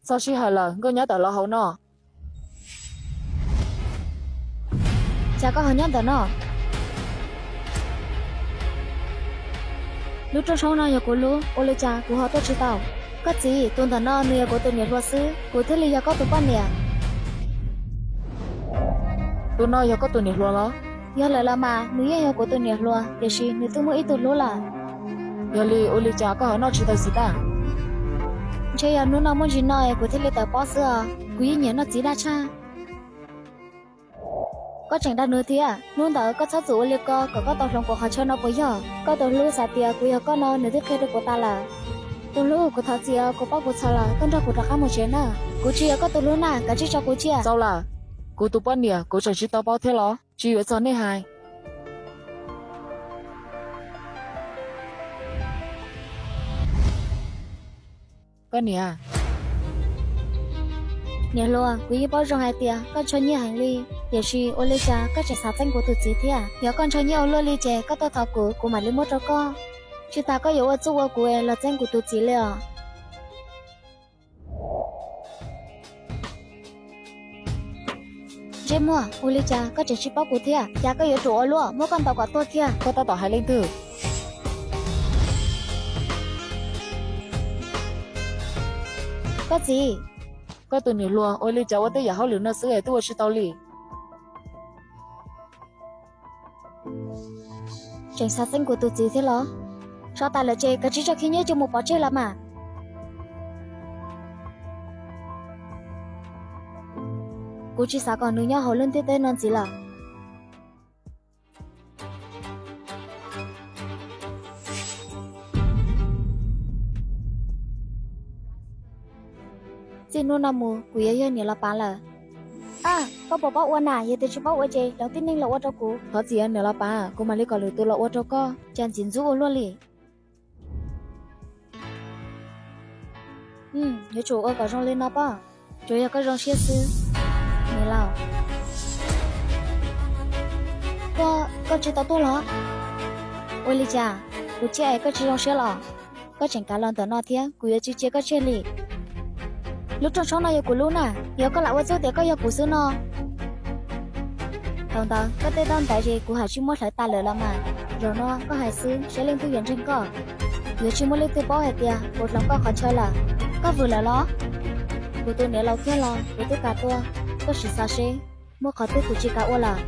Txog sij hawm lawm, Nkauj Nyab tawm los hauv no. Cas koj ho nyob ntawm no? Lub rooj tshoob no yog kuv lub, ua li cas kuv ho tuaj tsis tau? Koj txiv, tus ntawm no nws yog kuv tus niam hluas xwb, kuv thiaj li yog koj tus poj niam. Tus no yog koj tus niam hluas los? Yog lawm los mas, nws yeej yog kuv tus niam hluas, tiam sis nws twb muaj ib tug hlub lawm. Yog li ua li cas koj ho noj tsis tau txiv daj? Ntshe yog hnub no muaj ntsis no es kuv thiaj li tawm pob xwb os, kuv yeej nyiam noj txiv daj tshaj. Koj tseem dag nws thiab, hnub ntawd koj txhob txwm ua li ko kom koj tau hloov kuv qhov chaw no puas yog? Koj tus hlub xav tias kuv yog koj no nws twb qhia rau kuv tas lawm. Tus hlub, kuv thov txim os, kuv paub kuv txhaum lawm, koj nrog kuv rov qab mus tsev na. Kuv tsis yog koj tus hlub na, kav tsij tso kuv cia. Txaus lawm, kuv tus poj niam kuv tseem tsis tau paub thiab los? Tsis yuav txog nej hais. Koj niam. Niam hluas, kuv yeej paub zoo hais tias koj ntshaw nyiaj heev li, tiam sis ua li cas koj tseem xav txeeb kuv tus txiv thiab? Yog koj ntshaw nyiaj ua luaj li ces koj tuaj thov kuv, kuv mam li muab rau koj. Tsis tas koj yuav ua txuj ua kuv los txeeb kuv tus txiv li os. Ntsej muag, ua li cas koj tseem tsis paub kuv thiab? Cas koj yuav tsum ua luaj, muab koj ntaus kom tuag kiag. Koj tab tom hais leej twg? Koj txiv. Koj tus niam hluas ua li cas ua tej yam hauj lwm no xwb es twb ua tsis tau li. Tseem xav txeeb kuv tus txiv thiab los? Sov tas lawm ces kav tsij tso khib nyiab coj mus pov tseg los mas. Kuv tsis xav kom nws nyob hauv lub ntiaj teb no ntxiv lawm. Txij hnub no mus kuv yuav yog niam los pav lawm. Ab, koj puas paub ua na? Yog tias tsis paub ua ces hloov tib neeg los ua rau kuv. Thov txim niam los pav, kuv mam li kom lwm tus los ua rau koj. Cas ntxim ntxub ua luaj li. Yuav tsum ua kom zoo li no pob. Tsuas yog koj zoo siab xwb, niam laus. Koj, koj tsis tau tuaj los? Ua li cas, kuv cia es koj tsis zoo siab los? Koj tseem kav los ntawm no thiab, kuv yuav tsis cia koj tseg li. Lub rooj tshoob no yog kuv lub na, yog koj lam ua txuj tias koj yog kuv xwb no. Thaum ntawd koj tej toj ntaiv ces kuv hais tsis muab hlawv tas lawm los mas. Zaum no koj hais xwb saib leej twg yuav ntseeg koj. Yuav tsis muaj leej twg paub hais tias kuv hloov koj qhov chaw lawm. Koj vwm lawm los? Kuv tus niam laus kiag los kuv twb kam tua, koj sim xav seb muaj qhov twg kuv tsis kam ua lawm.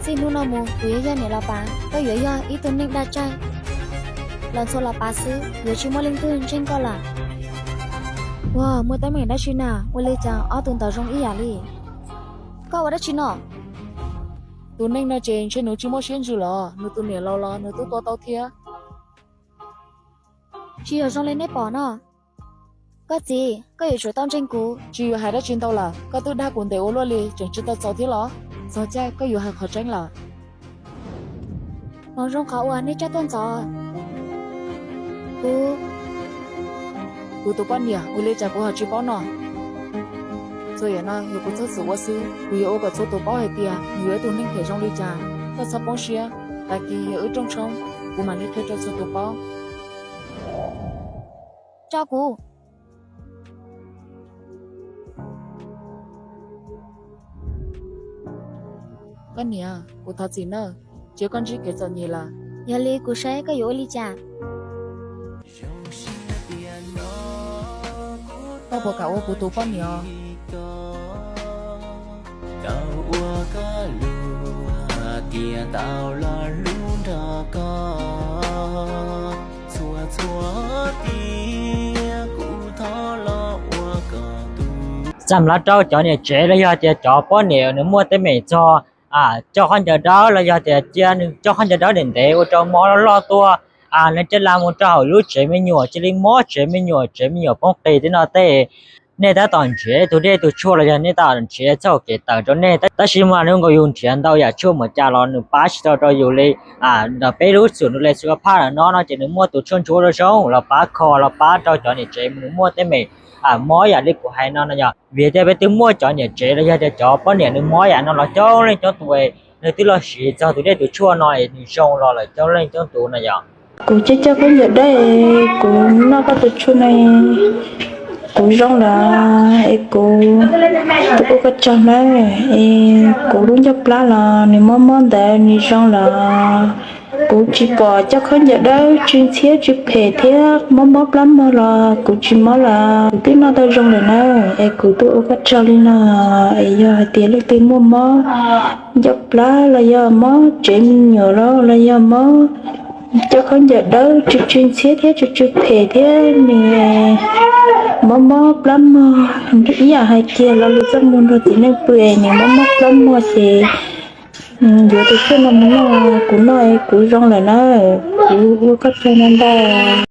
Txij hnub no mus kuv yuav yog niam los pav, koj yuav yog ib tug neeg dag tsaig los ntxhua los pav xwb, yuav tsis muaj leej twg ntseeg koj lawm. Ua, muaj teeb meem dab tsi na? Ua li cas ob tug ntawd zoo ib yam li? Koj ua dab tsi no? Tus neeg no ces ntshe nws tsis muaj siab ntsws los, nws tus niam laus los nws twb tua tau thiab. Tsis yog zoo li nej pom no. Koj txiv, koj yuav tsum tau ntseeg kuv. Tsis yuav hais dab tsi ntau lawm, koj twb dag kuv ntev ua luaj li tseem tsis tau txaus thiab los? Txog caij koj yuav hais qhov tseeb lawm. Hmoov zoo qhov uas nej coj tuaj ntxov kuv. Kuv tus poj niam, ua li cas kuv ho tsis paub no? Txhua yam no yog kuv txhob txwm ua xwb, kuv yuav ua kom txhua tus paub hais tias nws yog ib tug neeg phem zoo li cas. Koj txhob poob siab, tag kis yog wb rooj tshoob, kuv mam li qhia rau txhua tus paub. Tso kuv. Koj niam, kuv thov txim nawb, cia koj ntsib kev txom nyem lawm. Yog li kuv saib koj yuav ua li cas. Koj puas kam ua kuv tus poj niam? Tau ua koj lus hais tias tau los hlub nrog koj, txhua txhua tiam kuv thov los ua koj tus. Xam los rau cov niam tsev los yog tias cov poj niam nws muaj teeb meem txog coj khaub ncaws dawb los yog tias cia nws coj khaub ncaws dawb ntev ntev ua rau mob loj loj tuaj, nws cia li mus rau hauv lub tsev me nyuam, cia li mob tsev me nyuam, tsev me nyuam poob qis tej no tej. Nej tab tom nrhiav tus dej tus tshuaj los yog nej tab tom nrhiav txoj kev tawm rau nej, tab sis mas nws nkaus yus nrhiav ntau yam tshuaj mus cas los nws pab tsis tau rau yus li. Ntawm peb lub xum nws li xua phaj no no ces nws muaj tus tshuaj ntsuab zoo zoo los pab kho los pab rau cov niam tsev nws muaj teeb meem mob yam li kuv hais no no yog. Vim tias peb twb muaj cov niam tsev los yog tias cov poj niam nws mob yam no los coob leej coob tus, nws twb los siv txog tus dej tus tshuaj no es nws zoo los lawm coob leej coob tus no yog. Kuv coj coj khaub ncaws dawb, kuv noj koj tus tshuaj no. Kuv zoo lawm es kuv tuaj ua koj tsaug nawb. Es kuv lub ncauj plab los nws mob mob ntawd nws zoo lawm. Kuv tsis pom cov khaub ncaws dawb tsw ntxhiab tsw phem thiab mob mob plab mog los kuv tsis mob lawm, kuv twb noj tau zoo lawm na. Es kuv tuaj ua koj tsaug li no, es yog hais tias leej twg muaj mob ncauj plab los yog mob tsev me nyuam los los yog mob cov khaub ncaws dawb tsw tsw ntxhiab thiab tsw tsw phem thiab nws mob mob plab mog, ib yam hais tias lo lus txaj muag nrog txiv neej pw es nws mob mob plab mog ces yuav tus tshuaj no mus noj, kuv noj kuv zoo lawm na. Kuv ua koj tsaug ntau ntau.